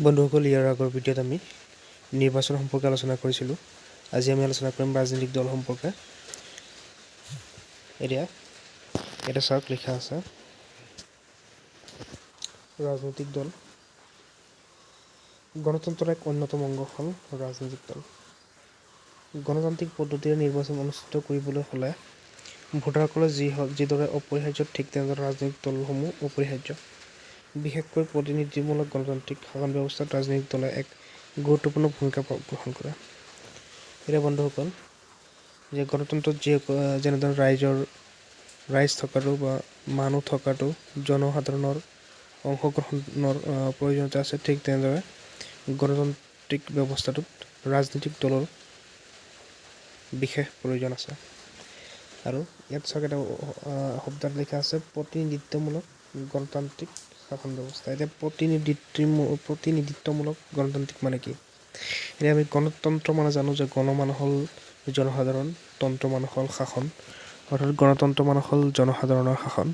বন্ধুসকল, ইয়াৰ আগৰ ভিডিঅ'ত আমি নিৰ্বাচন সম্পৰ্কে আলোচনা কৰিছিলোঁ। আজি আমি আলোচনা কৰিম ৰাজনৈতিক দল সম্পৰ্কে। এতিয়া এটা চাওক, লিখা আছে ৰাজনৈতিক দল। গণতন্ত্ৰৰ এক অন্যতম অংগ হ'ল ৰাজনৈতিক দল। গণতান্ত্ৰিক পদ্ধতিৰে নিৰ্বাচন অনুষ্ঠিত কৰিবলৈ হ'লে ভোটাৰসকলে যিদৰে অপৰিহাৰ্য, ঠিক তেনেদৰে ৰাজনৈতিক দলসমূহ অপৰিহাৰ্য। বিশেষকৈ প্ৰতিনিধিমূলক গণতান্ত্ৰিক শাসন ব্যৱস্থাত ৰাজনৈতিক দলে এক গুৰুত্বপূৰ্ণ ভূমিকা গ্ৰহণ কৰে। এতিয়া বন্ধুসকল, যে গণতন্ত্ৰত যেনেদৰে ৰাইজ থকাটো বা মানুহ থকাটো জনসাধাৰণৰ অংশগ্ৰহণৰ প্ৰয়োজনীয়তা আছে, ঠিক তেনেদৰে গণতান্ত্ৰিক ব্যৱস্থাটোত ৰাজনৈতিক দলৰ বিশেষ প্ৰয়োজন আছে। আৰু ইয়াত চাওক, এটা শব্দত লিখা আছে প্ৰতিনিধিত্বমূলক গণতান্ত্ৰিক শাসন ব্যৱস্থা। এতিয়া প্ৰতিনিধিত্বমূলক গণতান্ত্ৰিক মানে কি? এতিয়া আমি গণতন্ত্ৰ মানে জানো যে গণ মানে হ'ল জনসাধাৰণ, তন্ত্ৰ মানে হ'ল শাসন, অৰ্থাৎ গণতন্ত্ৰ মানে হ'ল জনসাধাৰণৰ শাসন।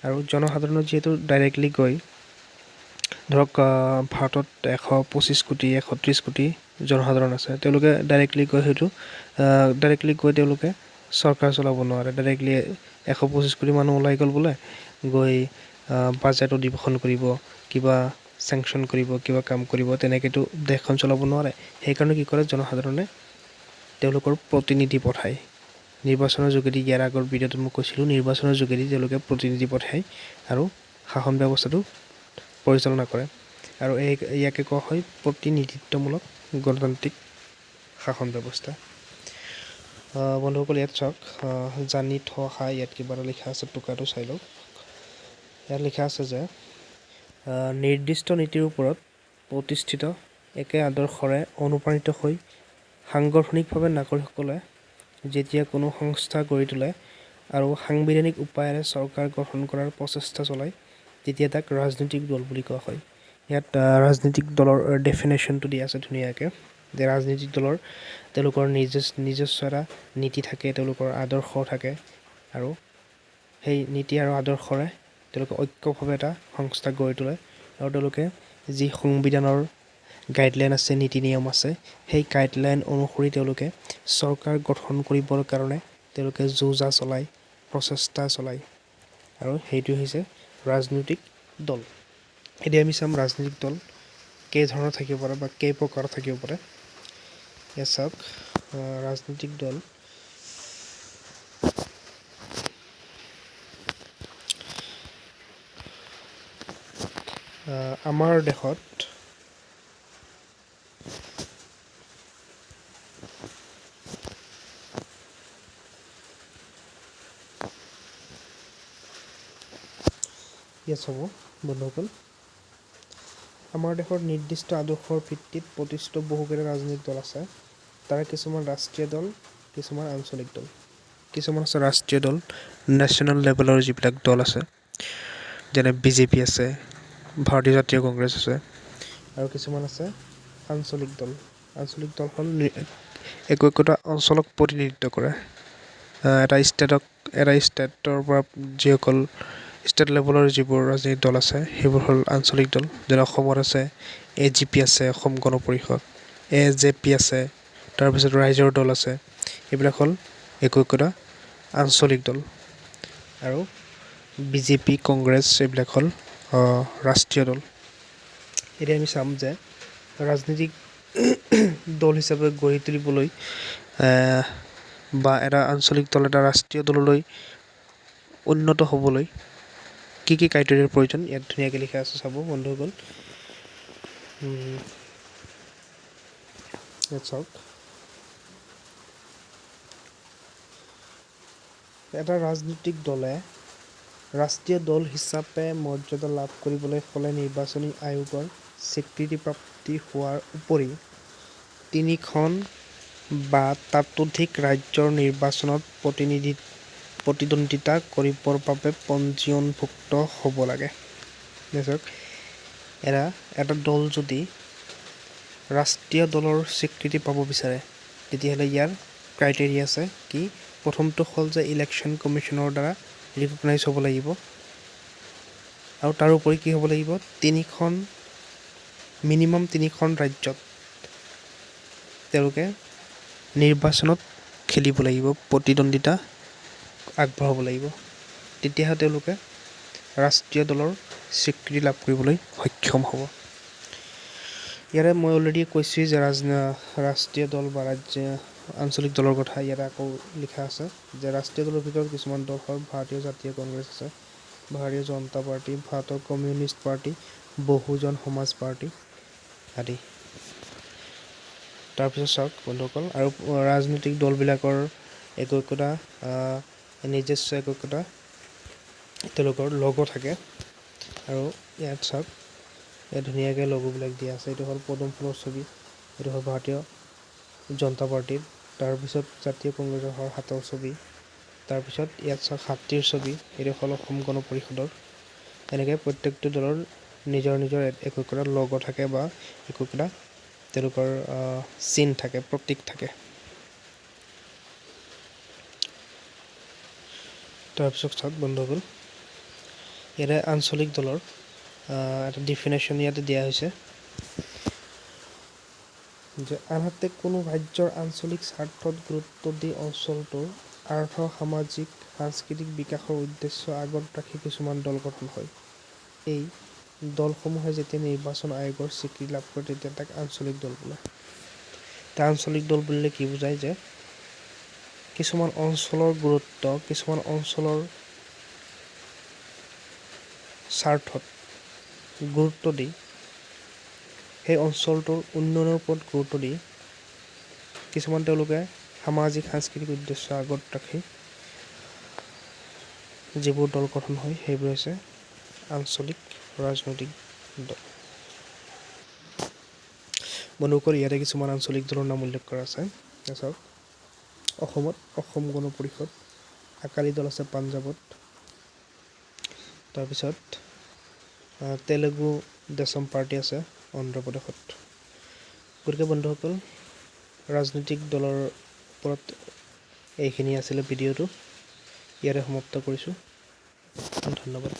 আৰু জনসাধাৰণৰ যিহেতু ডাইৰেক্টলি গৈ ধৰক ভাৰতত 125 কোটি, 130 কোটি জনসাধাৰণ আছে, তেওঁলোকে ডাইৰেক্টলি গৈ হয়তো ডাইৰেক্টলি গৈ তেওঁলোকে চৰকাৰ চলাব নোৱাৰে। ডাইৰেক্টলি 125 কোটি মানুহ ওলাই গ'ল বোলে, গৈ বাজেট অধিৱেশন কৰিব, কিবা চেংচন কৰিব, কিবা কাম কৰিব, তেনেকৈতো দেশখন চলাব নোৱাৰে। সেইকাৰণে কি কৰে, জনসাধাৰণে তেওঁলোকৰ প্ৰতিনিধি পঠায় নিৰ্বাচনৰ যোগেদি। ইয়াৰ আগৰ ভিডিঅ'টোত মই কৈছিলোঁ, নিৰ্বাচনৰ যোগেদি তেওঁলোকে প্ৰতিনিধি পঠায় আৰু শাসন ব্যৱস্থাটো পৰিচালনা কৰে। আৰু ইয়াকে কোৱা হয় প্ৰতিনিধিত্বমূলক গণতান্ত্ৰিক শাসন ব্যৱস্থা। বন্ধুসকল, ইয়াত চাওক, জানি থোৱা ইয়াত কিবা এটা লিখা আছে, টোকাটো চাই লওক। ইয়াত লিখা আছে যে নিৰ্দিষ্ট নীতিৰ ওপৰত প্ৰতিষ্ঠিত একে আদৰ্শৰে অনুপ্ৰাণিত হৈ সাংগঠনিকভাৱে নাগৰিকসকলে যেতিয়া কোনো সংস্থা গঢ়ি তোলে আৰু সাংবিধানিক উপায়েৰে চৰকাৰ গঠন কৰাৰ প্ৰচেষ্টা চলায়, তেতিয়া তাক ৰাজনৈতিক দল বুলি কোৱা হয়। ইয়াত ৰাজনৈতিক দলৰ ডেফিনেশ্যনটো দিয়া আছে ধুনীয়াকৈ, যে ৰাজনৈতিক দলৰ তেওঁলোকৰ নিজস্ব এটা নীতি থাকে, তেওঁলোকৰ আদৰ্শ থাকে, আৰু সেই নীতি আৰু আদৰ্শৰে তেওঁলোকে ঐক্যভাৱে এটা সংস্থা গঢ়ি তোলে। আৰু তেওঁলোকে যি সংবিধানৰ গাইডলাইন আছে, নীতি নিয়ম আছে, সেই গাইডলাইন অনুসৰি তেওঁলোকে চৰকাৰ গঠন কৰিবৰ কাৰণে তেওঁলোকে যো-জা চলায়, প্ৰচেষ্টা চলায়, আৰু সেইটো হৈছে ৰাজনৈতিক দল। এতিয়া আমি চাম ৰাজনৈতিক দল কেইধৰণৰ থাকিব পাৰে বা কেই প্ৰকাৰৰ থাকিব পাৰে। ইয়াত চাওক, ৰাজনৈতিক দল আমাৰ দেশত ইয়াত চাব বন্ধুসকল, আমাৰ দেশৰ নিৰ্দিষ্ট আদৰ্শৰ ভিত্তিত প্ৰতিষ্ঠিত বহুকেইটা ৰাজনৈতিক দল আছে। তাৰে কিছুমান ৰাষ্ট্ৰীয় দল, কিছুমান আঞ্চলিক দল। কিছুমান আছে ৰাষ্ট্ৰীয় দল, নেশ্যনেল লেভেলৰ যিবিলাক দল আছে, যেনে বিজেপি আছে, ভাৰতীয় জাতীয় কংগ্ৰেছ আছে, আৰু কিছুমান আছে আঞ্চলিক দল। আঞ্চলিক দল হ'ল একো একোটা অঞ্চলক প্ৰতিনিধিত্ব কৰে। এটা ষ্টেটৰ পৰা যিসকল ষ্টেট লেভেলৰ যিবোৰ ৰাজনৈতিক দল আছে, সেইবোৰ হ'ল আঞ্চলিক দল। যেনে অসমত আছে এ জি পি আছে, Asom Gana Parishad, A J P আছে, তাৰপিছত ৰাইজৰ দল আছে। এইবিলাক হ'ল একো একোটা আঞ্চলিক দল। আৰু বিজেপি, কংগ্ৰেছ এইবিলাক হ'ল ৰাষ্ট্ৰীয় দল। এতিয়া আমি চাম যে ৰাজনৈতিক দল হিচাপে গঢ়ি তুলিবলৈ বা এটা আঞ্চলিক দল এটা ৰাষ্ট্ৰীয় দললৈ উন্নত হ'বলৈ কি কি ক্ৰাইটেৰিয়াৰ প্ৰয়োজন, ইয়াত ধুনীয়াকৈ লিখা আছে, চাব বন্ধুসকল। ইয়াত চাওক, এটা ৰাজনৈতিক দলে ৰাষ্ট্ৰীয় দল হিচাপে মৰ্যাদা লাভ কৰিবলৈ হ'লে নিৰ্বাচনী আয়োগৰ স্বীকৃতিপ্ৰাপ্তি হোৱাৰ উপৰি তিনিখন বা তাতোধিক ৰাজ্যৰ নিৰ্বাচনত প্ৰতিদ্বন্দ্বিতা কৰিবৰ বাবে পঞ্জীয়নভুক্ত হ'ব লাগে। চাওক, এটা দল যদি ৰাষ্ট্ৰীয় দলৰ স্বীকৃতি পাব বিচাৰে, তেতিয়াহ'লে ইয়াৰ ক্ৰাইটেৰিয়া আছে কি? প্ৰথমটো হ'ল যে ইলেকশ্যন কমিশ্যনৰ দ্বাৰা ৰিকগনাইজ হ'ব লাগিব, আৰু তাৰোপৰি কি হ'ব লাগিব, তিনিখন মিনিমাম 3খন ৰাজ্যত তেওঁলোকে নিৰ্বাচনত খেলিব লাগিব, প্ৰতিদ্বন্দ্বিতা আগবঢ়াব লাগিব, তেতিয়াহে তেওঁলোকে ৰাষ্ট্ৰীয় দলৰ স্বীকৃতি লাভ কৰিবলৈ সক্ষম হ'ব। ইয়াৰে মই অলৰেডি কৈছোঁৱেই যে ৰাষ্ট্ৰীয় দল বা ৰাজ্য আঞ্চলিক দলৰ কথা। ইয়াতে আকৌ লিখা আছে যে ৰাষ্ট্ৰীয় দলৰ ভিতৰত কিছুমান দল হ'ল ভাৰতীয় জাতীয় কংগ্ৰেছ আছে, ভাৰতীয় জনতা পাৰ্টি, ভাৰতৰ কমিউনিষ্ট পাৰ্টি, বহুজন সমাজ পাৰ্টি আদি। তাৰপিছত চাওক বন্ধুসকল, আৰু ৰাজনৈতিক দলবিলাকৰ একো একোটা নিজস্ব একো একোটা তেওঁলোকৰ লগো থাকে। আৰু ইয়াত চাওক, ইয়াত ধুনীয়াকৈ লগোবিলাক দিয়া আছে। এইটো হ'ল পদুম ফুলৰ ছবি, এইটো হ'ল ভাৰতীয় জনতা পাৰ্টীৰ, তাৰপিছত জাতীয় কংগ্ৰেছৰ হ'ল হাতৰ ছবি, তাৰপিছত ইয়াত চাওক হাতীৰ ছবি, এইটো হ'ল অসম গণ পৰিষদৰ। এনেকৈ প্ৰত্যেকটো দলৰ নিজৰ নিজৰ একো একোটা লগো থাকে বা একো একোটা তেওঁলোকৰ চিন থাকে, প্ৰতীক থাকে। তাৰপিছত চাওক বন্ধুসকল, ইয়াতে আঞ্চলিক দলৰ এটা ডিফিনেশ্যন ইয়াতে দিয়া হৈছে যে আনহাতে কোনো ৰাজ্যৰ আঞ্চলিক স্বাৰ্থত গুৰুত্ব দি অঞ্চলটোৰ আৰ্থ সামাজিক সাংস্কৃতিক বিকাশৰ উদ্দেশ্য আগত ৰাখি কিছুমান দল গঠন হয়। এই দলসমূহে যেতিয়া নিৰ্বাচন আয়োগৰ স্বীকৃতি লাভ কৰে তেতিয়া তাক আঞ্চলিক দল বোলে। তা আঞ্চলিক দল বুলিলে কি বুজায় যে কিছুমান অঞ্চলৰ গুৰুত্ব, কিছুমান অঞ্চলৰ স্বাৰ্থত গুৰুত্ব দি সেই অঞ্চলটোৰ উন্নয়নৰ ওপৰত গুৰুত্ব দি কিছুমান তেওঁলোকে সামাজিক সাংস্কৃতিক উদ্দেশ্য আগত ৰাখি যিবোৰ দল গঠন হয় সেইবোৰ হৈছে আঞ্চলিক ৰাজনৈতিক দল। বন্ধুসকল, ইয়াতে কিছুমান আঞ্চলিক দলৰ নাম উল্লেখ কৰা আছে। চাওক, অসমত অসম গণ পৰিষদ, আকালি দল আছে পাঞ্জাৱত, তাৰপিছত তেলেগু দেশম পাৰ্টি আছে অন্ধ্ৰপ্ৰদেশত। গতিকে বন্ধুসকল, ৰাজনৈতিক দলৰ ওপৰত এইখিনি আছিলে ভিডিঅ'টো, ইয়াতে সমাপ্ত কৰিছোঁ। ধন্যবাদ।